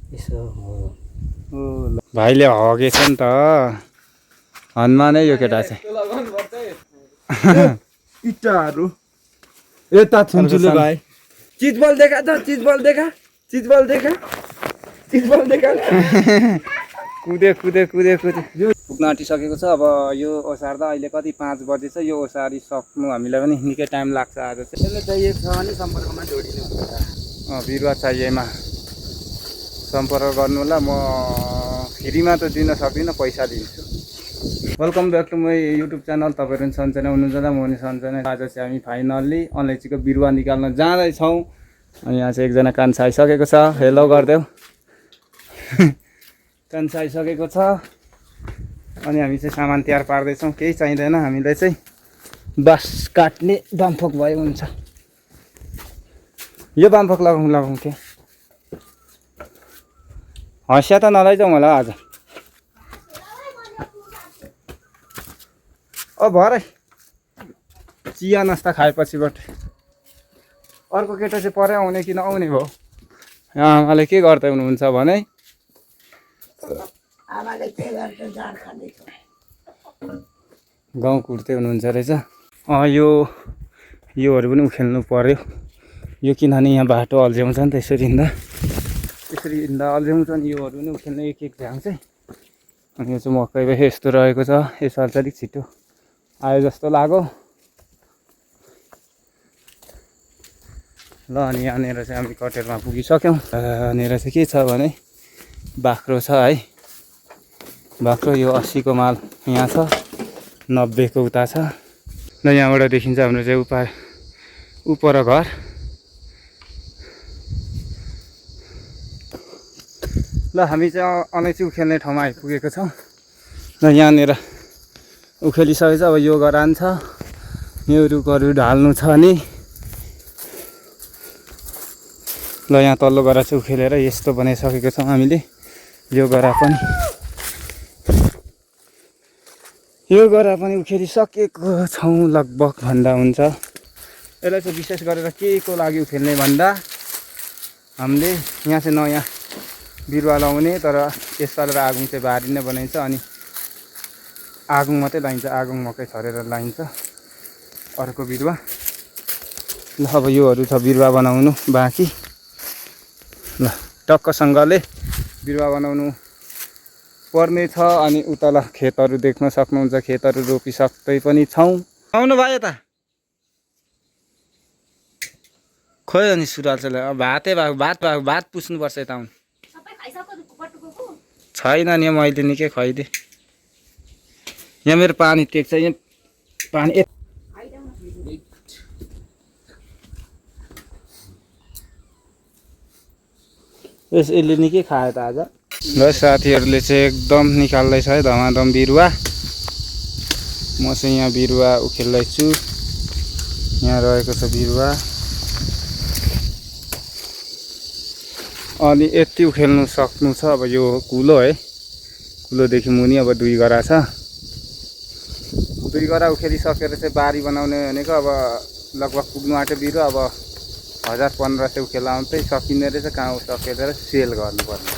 यसो हो। भाइले हगेछ नि त हनुमानै यो केटा चाहिँ इट्टाहरू यता छुन्चुले भाइ चिजबल देखा त चिजबल देखा चिजबल देखा चिजबल देखा कुदे पुग्न आँटिसकेको छ। अब यो ओसार त अहिले कति 5 बजे छ। यो ओसारी सक्नु हामीलाई पनि निकै टाइम लाग्छ आज चाहिँ। यसले चाहिएको छ भने सम्पर्कमा जोडिनु हुन्छ। बिरुवा चाहिएमा सम्पर्क गर्नु होला। म फ्रीमा त दिन सक्दिनँ, पैसा दिन्छु। Welcome back to my YouTube channel. तपाईँहरू पनि सन्चै हुनुहुन्छ होला, म पनि सन्चै नै। आज चाहिँ हामी फाइनल्ली अलैँचीको बिरुवा निकाल्न जाँदैछौँ। अनि यहाँ चाहिँ एकजना कान्छा आइसकेको छ। हेलो गरिदेऊ। कान्छा आइसकेको छ। अनि हामी चाहिँ सामान तयार पार्दैछौँ। केही चाहिँदैन हामीलाई चाहिँ, बाँस काट्ने बाम्फोक भए हुन्छ। यो बाम्फोक लगाउँ के हँसिया त नलैजाउँ होला आज। भरे चिया नास्ता खाएपछिबाट अर्को केटा चाहिँ परै आउने कि नआउने भयो। आमाले के गर्दै हुनुहुन्छ भने गाउँ कुर्दै हुनुहुन्छ रहेछ। योहरू पनि उखेल्नु पर्यो। यो किनभने यहाँ बाटो अल्झ्याउँछ नि त, यसरी हिँड्दा अल्झ्याउँछ नि। योहरू पनि उखेल्नु एक झ्याङ चाहिँ। अनि यो चाहिँ मकै भए यस्तो रहेको छ। यसो अलिक छिटो आयो जस्तो लाग्यो। ल अनि यहाँनिर चाहिँ हामी कटेरमा पुगिसक्यौँ। यहाँनिर चाहिँ के छ भने बाख्रो छ है। बाख्रो यो 80 को माल यहाँ छ, 90 को उता छ। ल यहाँबाट देखिन्छ हाम्रो चाहिँ उपर घर। ल हामी चाहिँ अलैँची उखेल्ने ठाउँमा आइपुगेको छौँ। ल यहाँनिर उखेलिसकेछ। अब यो गरान छ, यो रुखहरू ढाल्नु छ नि। ल यहाँ तल्लो गरा चाहिँ उखेलेर यस्तो बनाइसकेको छौँ हामीले। यो गरा पनि उखेलिसकेको छौँ लगभग भन्दा हुन्छ। यसलाई चाहिँ विशेष गरेर के को लागि उखेल्ने भन्दा हामीले यहाँ चाहिँ नयाँ बिरुवा लाउने, तर यसपालि आगुङ चाहिँ बारी नै बनाइन्छ। अनि आगुङ मात्रै लाइन्छ, आगुङ मकै छरेर लाइन्छ अर्को बिरुवा। ल अब योहरू छ बिरुवा बनाउनु बाँकी। ल टक्कसँगले बिरुवा बनाउनु पर्ने छ। अनि उता ल खेतहरू देख्न सक्नुहुन्छ, खेतहरू रोपिसक्दै पनि छौँ। आउनु भयो यता खोइ। अनि सुरुवाल चाहिँ भात पुस्नुपर्छ यता आउनु। छैन नि मैले निकै खुवाइदिएँ। यहाँ मेरो पानी टेक्छ। यहाँ पानी यसले निकै खायो त आज। ल साथीहरूले चाहिँ एकदम निकाल्दैछ है धमाधम बिरुवा। म चाहिँ यहाँ बिरुवा उखेल्दैछु। यहाँ रहेको छ बिरुवा। अनि यति उखेल्नु सक्नु छ। अब यो कुलो है, कुलोदेखि मुनि अब 2 गरा छ। 2 गरा उखेलिसकेर चाहिँ बारी बनाउने भनेको अब लगभग पुग्नु आँट्यो बिरुवा। अब 1000-1500 उखेलाउँदै सकिने रहेछ। कहाँ सकेर सेल गर्नुपर्ने।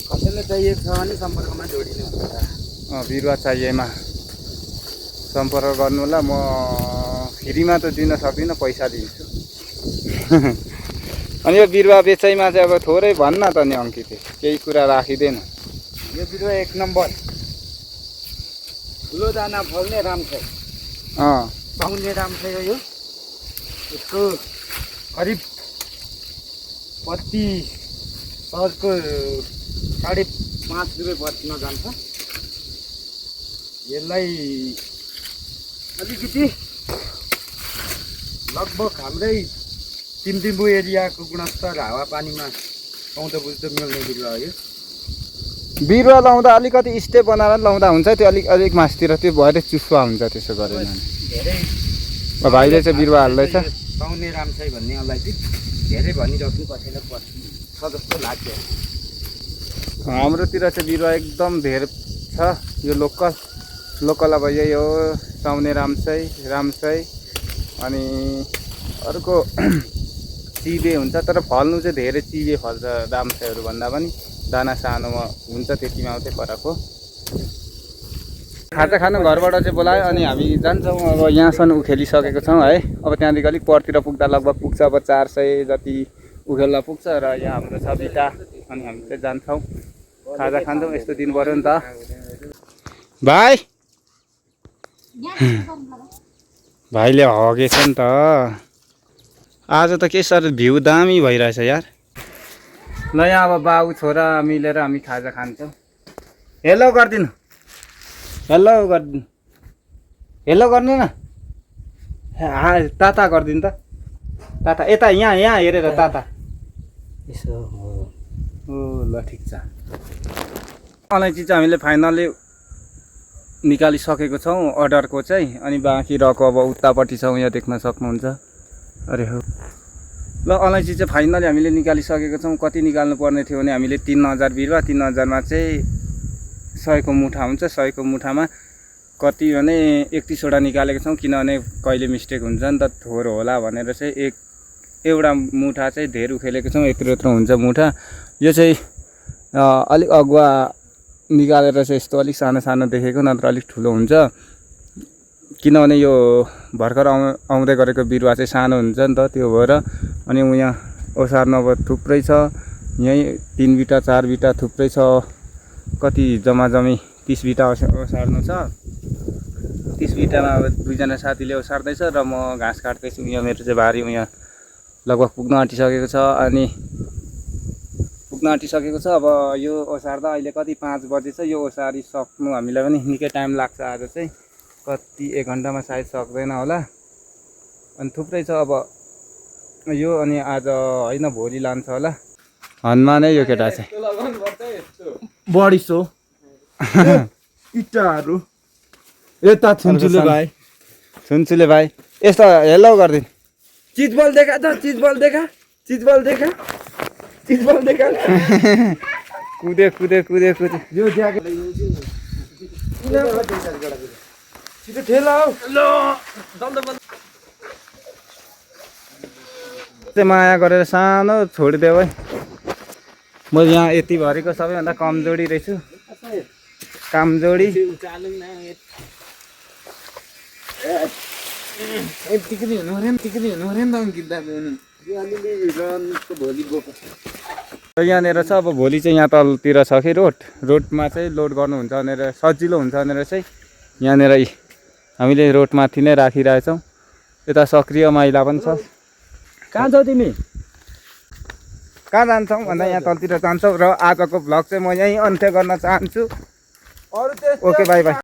कसैले चाहिएको छ भने सम्पर्कमा जोडिनु हुन्छ। बिरुवा चाहिएमा सम्पर्क गर्नु होला। म फ्रीमा त दिन सक्दिनँ, पैसा दिन्छु। अनि यो बिरुवा बेचाइमा चाहिँ अब थोरै भन्न त नि अङ्कित, केही कुरा राखिँदैन। यो बिरुवा 1 नम्बर ठुलो दाना फल्ने राम छ। पाउने राम छ यो। यसको करिब पत्ती सहजको 5.5 रुपियाँ बच्न जान्छ। यसलाई अलिकति लगभग हाम्रै टिम्टिम्बु एरियाको गुणस्तर हावापानीमा पाउँदो बुझ्दो मिल्ने बिरुवा हो यो। बिरुवा लाउँदा अलिकति स्टेप बनाएर लाउँदा हुन्छ। त्यो अलिक मासतिर त्यो भएर चुसुवा हुन्छ। त्यसो गरेर धेरै भाइले चाहिँ बिरुवा हाल्दैछ। पाउने राम छै भन्नेलाई चाहिँ धेरै भनिराख्नु कसैलाई पर्छ जस्तो लाग्छ। हाम्रोतिर चाहिँ बिरुवा एकदम धेरै छ। यो लोकल अब यही हो, साउने रामसै। अनि अर्को चिबे हुन्छ, तर फल्नु चाहिँ धेरै चिबे फल्छ दामसाईहरू भन्दा पनि। दाना सानोमा हुन्छ त्यतिमा मात्रै फरक हो। खाजा खानु घरबाट चाहिँ बोलायो अनि हामी जान्छौँ। अब यहाँसम्म उखेलिसकेको छौँ है। अब त्यहाँदेखि अलिक परतिर पुग्दा लगभग पुग्छ अब 400 जति उखेल्दा पुग्छ र यहाँ हाम्रो छ बिटा। अनि हामी चाहिँ जान्छौँ खाजा खान्छौँ। यस्तो दिन पऱ्यो नि त भाइ। भाइले हगेछ नि त आज त के साह्रो भ्यू दामी भइरहेछ यार। ल यहाँ अब बाउ छोरा मिलेर हामी खाजा खान्छौँ। हेलो गरिदिनु, हेलो गरिदिनु, हेलो गर्नु न। ताता गरिदिनु त, ताता यता यहाँ यहाँ हेरेर ताता यसो हो। ल ठिक छ। अलैँची चाहिँ हामीले फाइनल्ली निकालिसकेको छौँ अर्डरको चाहिँ। अनि बाँकी रहेको अब उतापट्टि छ, यहाँ देख्न सक्नुहुन्छ। अरे हो ल अलैँची चाहिँ फाइनली हामीले निकालिसकेको छौँ। कति निकाल्नु पर्ने थियो भने हामीले 3000 बिरुवा, 3000मा चाहिँ 100को मुठा हुन्छ। 100को मुठामा कति भने 31वटा निकालेको छौँ, किनभने कहिले मिस्टेक हुन्छ नि त, थोरो होला भनेर चाहिँ एउटा मुठा चाहिँ धेर उखेलेको छौँ। यत्रो यत्रो हुन्छ मुठा। यो चाहिँ अलिक अगुवा निकालेर चाहिँ यस्तो अलिक सानो सानो देखेको, नत्र अलिक ठुलो हुन्छ। किनभने यो भर्खर आउँदै गरेको बिरुवा चाहिँ सानो हुन्छ नि त, त्यो भएर। अनि यहाँ ओसार्नु अब थुप्रै छ, यहीँ 3 बिटा 4 बिटा थुप्रै छ। कति जम्मा जम्मी 30 बिटा ओसार्नु छ। 30 बिटामा अब 2 जना साथीले ओसार्दैछ र म घाँस काट्दैछु। यहाँ मेरो चाहिँ भारी यहाँ लगभग पुग्न आँटिसकेको छ। अनि पुग्न आँटिसकेको छ। अब यो ओसार्दा अहिले कति 5 बजे छ। यो ओसारिसक्नु हामीलाई पनि निकै टाइम लाग्छ आज चाहिँ। कति 1 घन्टामा सायद सक्दैन होला। अनि थुप्रै छ अब यो। अनि आज होइन भोलि लान्छ होला। हनुमानै यो केटा चाहिँ बढी सो इटाहरू यता छुन्चुले भाइ। छुन्चुले भाइ यस्तो हेलो गरिदिनु। चिज बल देखा त, चिज बल देखा, चिज बल देखा, चिज बल देखा। कुदे कुदे कुदे कुदे यो ज्याकेट छिटो ठेला हौ। माया गरेर सानो छोडिदेऊ है। म यहाँ यति भरिको सबैभन्दा कमजोरी रहेछु, कामजोडी। यहाँनिर छ। अब भोलि चाहिँ यहाँ तलतिर छ कि रोडमा चाहिँ लोड गर्नुहुन्छ भनेर सजिलो हुन्छ भनेर चाहिँ यहाँनिर हामीले रोड माथि नै राखिरहेछौँ। यता सक्रिय महिला पनि छ। कहाँ छौ तिमी? कहाँ जान्छौ भन्दा यहाँ तलतिर जान्छौ। र आजको भ्लग चाहिँ म यहीँ अन्त्य गर्न चाहन्छु। Okay by by.